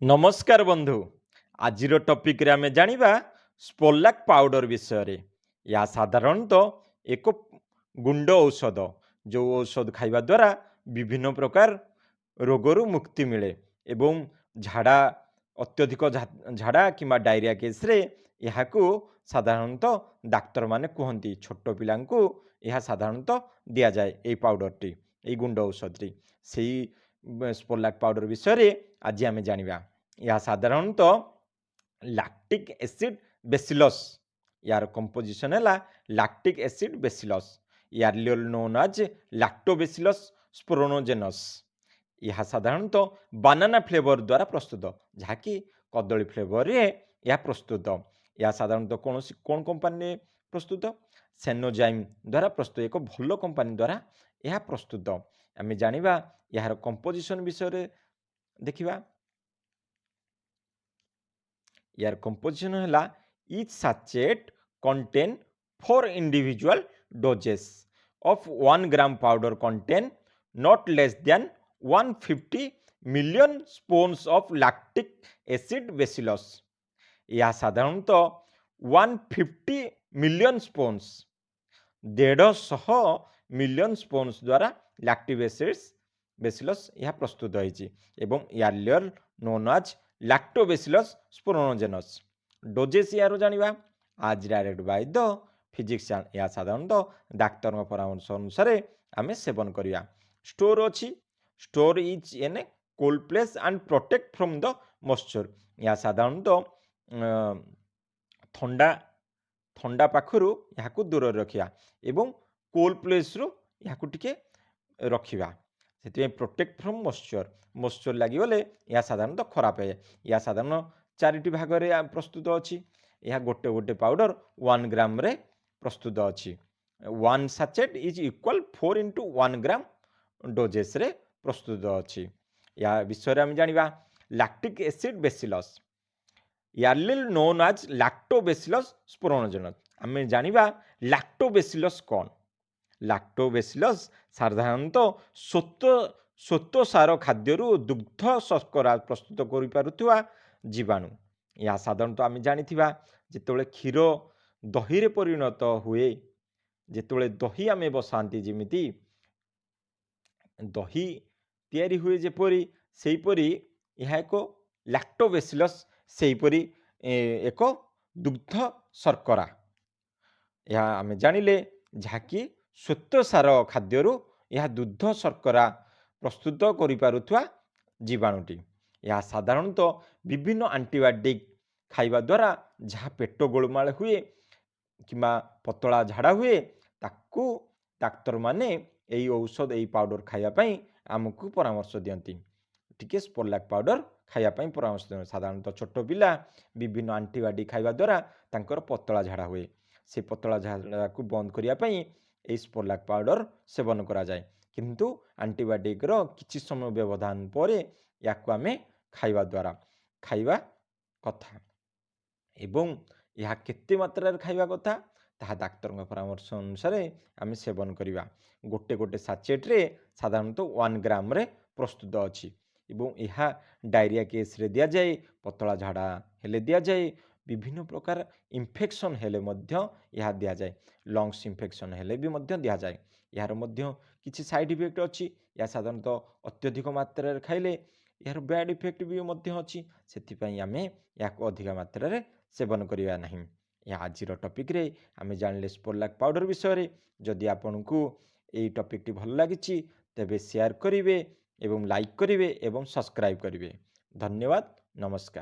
ନମସ୍କାର ବନ୍ଧୁ। ଆଜିର ଟପିକରେ ଆମେ ଜାଣିବା ସ୍ପୋଲାକ୍ ପାଉଡର ବିଷୟରେ। ଏହା ସାଧାରଣତଃ ଏକ ଗୁଣ୍ଡ ଔଷଧ, ଯେଉଁ ଔଷଧ ଖାଇବା ଦ୍ୱାରା ବିଭିନ୍ନ ପ୍ରକାର ରୋଗରୁ ମୁକ୍ତି ମିଳେ ଏବଂ ଝାଡ଼ା, ଅତ୍ୟଧିକ ଝାଡ଼ା କିମ୍ବା ଡାଇରିଆ କେସ୍ରେ ଏହାକୁ ସାଧାରଣତଃ ଡାକ୍ତରମାନେ କୁହନ୍ତି। ଛୋଟ ପିଲାଙ୍କୁ ଏହା ସାଧାରଣତଃ ଦିଆଯାଏ, ଏଇ ପାଉଡରଟି, ଏଇ ଗୁଣ୍ଡ ଔଷଧଟି। ସେଇ ସ୍ପୋଲାକ୍ ପାଉଡର ବିଷୟରେ ଆଜି ଆମେ ଜାଣିବା। ଏହା ସାଧାରଣତଃ ଲାକ୍ଟିକ୍ ଏସିଡ୍ ବେସିଲସ୍। ୟାର କମ୍ପୋଜିସନ୍ ହେଲା lactic acid bacillus, earlier known as Lactobacillus sporogenes। ଏହା ସାଧାରଣତଃ ବାନାନା ଫ୍ଲେଭର ଦ୍ୱାରା ପ୍ରସ୍ତୁତ, ଯାହାକି କଦଳୀ ଫ୍ଲେଭରରେ ଏହା ପ୍ରସ୍ତୁତ। ଏହା ସାଧାରଣତଃ କୌଣସି କ'ଣ କମ୍ପାନୀରେ ପ୍ରସ୍ତୁତ? ସେନୋଜାଇମ୍ ଦ୍ୱାରା ପ୍ରସ୍ତୁତ। ଏକ ଭଲ କମ୍ପାନୀ ଦ୍ୱାରା ଏହା ପ୍ରସ୍ତୁତ। ଆମେ ଜାଣିବା, ଏହାର କମ୍ପୋଜିସନ୍ ବିଷୟରେ ଦେଖିବା। ଏହାର କମ୍ପୋଜିସନ୍ ହେଲା each sachet contain four individual doses of 1 gram powder contain not less than 150 million spores of lactic acid bacillus। ଏହା ସାଧାରଣତଃ 150 ମିଲିୟନ୍ ସ୍ପୋର୍ସ, 150 ମିଲିୟନ୍ ସ୍ପୋର୍ସ ଦ୍ୱାରା ଲାକ୍ଟିକ୍ ଏସିଡ୍ ବେସିଲସ୍ ଏହା ପ୍ରସ୍ତୁତ ହୋଇଛି ଏବଂ earlier known as Lactobacillus sporogenes। Doses ଏହାର ଜାଣିବା, as direct by the physician। ଏହା ସାଧାରଣତଃ ଡାକ୍ତରଙ୍କ ପରାମର୍ଶ ଅନୁସାରେ ଆମେ ସେବନ କରିବା। ଷ୍ଟୋର୍ ଅଛି, store is in a cold place and protect from the moisture। ଏହା ସାଧାରଣତଃ ଥଣ୍ଡା ପାଖରୁ ଏହାକୁ ଦୂରରେ ରଖିବା ଏବଂ କୋଲ୍ଡ ପ୍ଲେସ୍ରୁ ଏହାକୁ ଟିକେ ରଖିବା। ସେଥିପାଇଁ ପ୍ରୋଟେକ୍ଟ ଫ୍ରମ୍ ମଶ୍ଚର। ମଶ୍ଚର ଲାଗିଗଲେ ଏହା ସାଧାରଣତଃ ଖରାପ ହେଇଯାଏ। ଏହା ସାଧାରଣ ଚାରିଟି ଭାଗରେ ପ୍ରସ୍ତୁତ ଅଛି। ଏହା ଗୋଟେ ଗୋଟେ ପାଉଡ଼ର 1 ଗ୍ରାମରେ ପ୍ରସ୍ତୁତ ଅଛି। One sachet is equal 4 into 1 gram ଡୋଜେସ୍ରେ ପ୍ରସ୍ତୁତ ଅଛି। ଏହା ବିଷୟରେ ଆମେ ଜାଣିବା। Lactic acid bacillus, earlier known as Lactobacillus sporogenes। ଆମେ ଜାଣିବା ଲାକ୍ଟୋବେସିଲସ୍ କ'ଣ। ଲାକ୍ଟୋବେସିଲସ୍ ସାଧାରଣତଃ ସ୍ୱତଃସାର ଖାଦ୍ୟରୁ ଦୁଗ୍ଧ ଶର୍କରା ପ୍ରସ୍ତୁତ କରିପାରୁଥିବା ଜୀବାଣୁ। ଏହା ସାଧାରଣତଃ ଆମେ ଜାଣିଥିବା, ଯେତେବେଳେ କ୍ଷୀର ଦହିରେ ପରିଣତ ହୁଏ, ଯେତେବେଳେ ଦହି ଆମେ ବସାନ୍ତି, ଯେମିତି ଦହି ତିଆରି ହୁଏ ଯେପରି, ସେହିପରି ଏହା ଏକ ଲାକ୍ଟୋବେସିଲସ୍ ସେହିପରି ଏକ ଦୁଗ୍ଧ ଶର୍କରା। ଏହା ଆମେ ଜାଣିଲେ, ଯାହାକି ଶ୍ୱେତସାର ଖାଦ୍ୟରୁ ଏହା ଦୁଗ୍ଧ ଶର୍କରା ପ୍ରସ୍ତୁତ କରିପାରୁଥିବା ଜୀବାଣୁଟି। ଏହା ସାଧାରଣତଃ ବିଭିନ୍ନ ଆଣ୍ଟିବାୟୋଟିକ୍ ଖାଇବା ଦ୍ୱାରା ଯାହା ପେଟ ଗୋଳମାଳ ହୁଏ କିମ୍ବା ପତଳା ଝାଡ଼ା ହୁଏ, ତାକୁ ଡାକ୍ତରମାନେ ଏଇ ଔଷଧ, ଏଇ ପାଉଡ଼ର ଖାଇବା ପାଇଁ ଆମକୁ ପରାମର୍ଶ ଦିଅନ୍ତି। ଟିକେ ସ୍ପୋଲାକ୍ ପାଉଡ଼ର ଖାଇବା ପାଇଁ ପରାମର୍ଶ ଦିଅନ୍ତି। ସାଧାରଣତଃ ଛୋଟ ପିଲା ବିଭିନ୍ନ ଆଣ୍ଟିବାୟୋଟିକ୍ ଖାଇବା ଦ୍ୱାରା ତାଙ୍କର ପତଳା ଝାଡ଼ା ହୁଏ। ସେ ପତଳା ଝାଡ଼ାକୁ ବନ୍ଦ କରିବା ପାଇଁ ଏଇ ସ୍ପୋଲାକ୍ ପାଉଡ଼ର ସେବନ କରାଯାଏ। କିନ୍ତୁ ଆଣ୍ଟିବାୟୋଟିକ୍ର କିଛି ସମୟ ବ୍ୟବଧାନ ପରେ ୟାକୁ ଆମେ ଖାଇବା ଦ୍ୱାରା ଖାଇବା କଥା ଏବଂ ଏହା କେତେ ମାତ୍ରାରେ ଖାଇବା କଥା, ତାହା ଡାକ୍ତରଙ୍କ ପରାମର୍ଶ ଅନୁସାରେ ଆମେ ସେବନ କରିବା। ଗୋଟେ ଗୋଟେ ସାଚେଟ୍ରେ ସାଧାରଣତଃ 1 ଗ୍ରାମରେ ପ୍ରସ୍ତୁତ ଅଛି ଏବଂ ଏହା ଡାଇରିଆ କେସ୍ରେ ଦିଆଯାଏ, ପତଳା ଝାଡ଼ା ହେଲେ ଦିଆଯାଏ, ବିଭିନ୍ନ ପ୍ରକାର ଇନଫେକ୍ସନ୍ ହେଲେ ମଧ୍ୟ ଏହା ଦିଆଯାଏ, ଲଙ୍ଗସ୍ ଇନଫେକ୍ସନ୍ ହେଲେ ବି ମଧ୍ୟ ଦିଆଯାଏ। ଏହାର ମଧ୍ୟ କିଛି ସାଇଡ଼୍ ଇଫେକ୍ଟ ଅଛି। ଏହା ସାଧାରଣତଃ ଅତ୍ୟଧିକ ମାତ୍ରାରେ ଖାଇଲେ ଏହାର ବ୍ୟାଡ଼୍ ଇଫେକ୍ଟ ବି ମଧ୍ୟ ଅଛି। ସେଥିପାଇଁ ଆମେ ଏହାକୁ ଅଧିକା ମାତ୍ରାରେ ସେବନ କରିବା ନାହିଁ। ଏହା ଆଜିର ଟପିକ୍ରେ ଆମେ ଜାଣିଲେ ସ୍ପୋଲାକ୍ ପାଉଡ଼ର ବିଷୟରେ। ଯଦି ଆପଣଙ୍କୁ ଏଇ ଟପିକ୍ଟି ଭଲ ଲାଗିଛି, ତେବେ ସେୟାର କରିବେ ଏବଂ ଲାଇକ୍ କରିବେ ଏବଂ ସବସ୍କ୍ରାଇବ୍ କରିବେ। ଧନ୍ୟବାଦ, ନମସ୍କାର।